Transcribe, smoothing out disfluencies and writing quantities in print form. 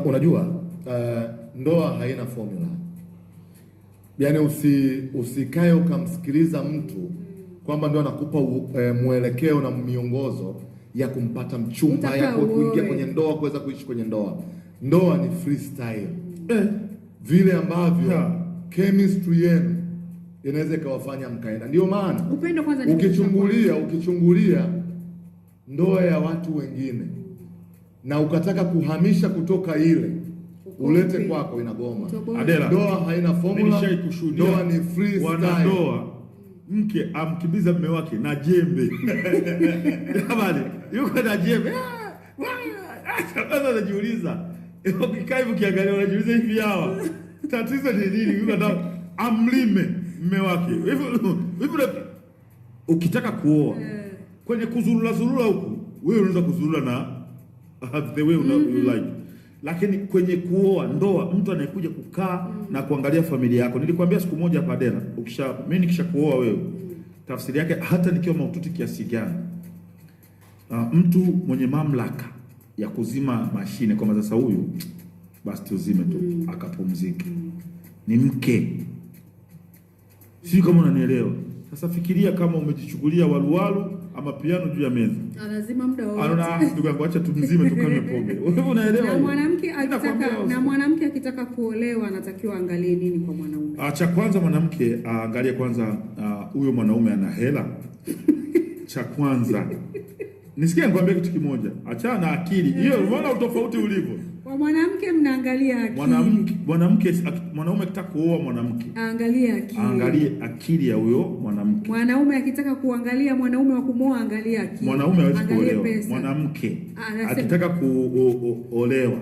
Unajua ndoa haina formula. Yaani usikae ukamsikiliza mtu kwamba ndio anakupa mwelekeo na miongozo ya kumpata mchumba, Utaka ya kuingia uoe. Kwenye ndoa, kuweza kuishi kwenye ndoa. Ndoa ni freestyle. Vile ambavyo chemistry yenu inaweza ikawafanya mkaenda. Ndio maana Upendo kwanza ni kitu cha ukichungulia ndoa ya watu wengine na ukataka kuhamisha kutoka ile ulete Ukopi. kwako, inagoma. Utoboe. Adela, Ndoa haina mimi formula, nishai kushuhudia ndoa ni freestyle. wanandoa, mke amkimbiza mume wake na jembe. Jamani, yuko na jembe. Ah, ah, kwanza anajiuliza, ukikaa hivi ukiangalia unajiuliza, hivi hawa tatizo ni nini? Yuko na amlime mume wake hivi hivi. Ukitaka kuoa, kwenye kuzurura zurura huku, wewe unaweza kuzurura na the way you like, lakini kwenye kuoa, ndoa, mtu anayekuja kukaa na kuangalia familia yako. Nilikwambia siku moja hapa, Adela, ukisha mimi nikisha kuoa wewe, tafsiri yake hata nikiwa mahututi kiasi gani, mtu mwenye mamlaka ya kuzima mashine kwamba sasa huyu basi tuzime tu akapumzike ni mke. Sijui kama unanielewa. Sasa fikiria kama umejichukulia waluwalu ama piano juu ya meza. Lazima muda wote. Anaona, "Ah, ndugu yangu, acha tumzime tukanywe pombe." Wewe unaelewa? Na Hiyo? mwanamke Mimi nakwambia akitaka na mwanamke akitaka kuolewa anatakiwa angalie nini kwa mwanaume? Ah, cha kwanza mwanamke aangalie kwanza, huyo mwanaume ana hela. Cha kwanza. Nisikie nikwambie kitu kimoja. Achana na akili. Hiyo unaona utofauti ulivyo. Kwa mwanamke mnaangalia akili. Mwanamke mwanaume akitaka kuoa mwanamke Aangalie akili. aangalie akili ya huyo mwanamke. Mwanaume akitaka kuangalia mwanaume wa kumwoa angalia akili. Mwanaume hawezi Angalie kuolewa. pesa. Mwanamke Anasema- akitaka kuolewa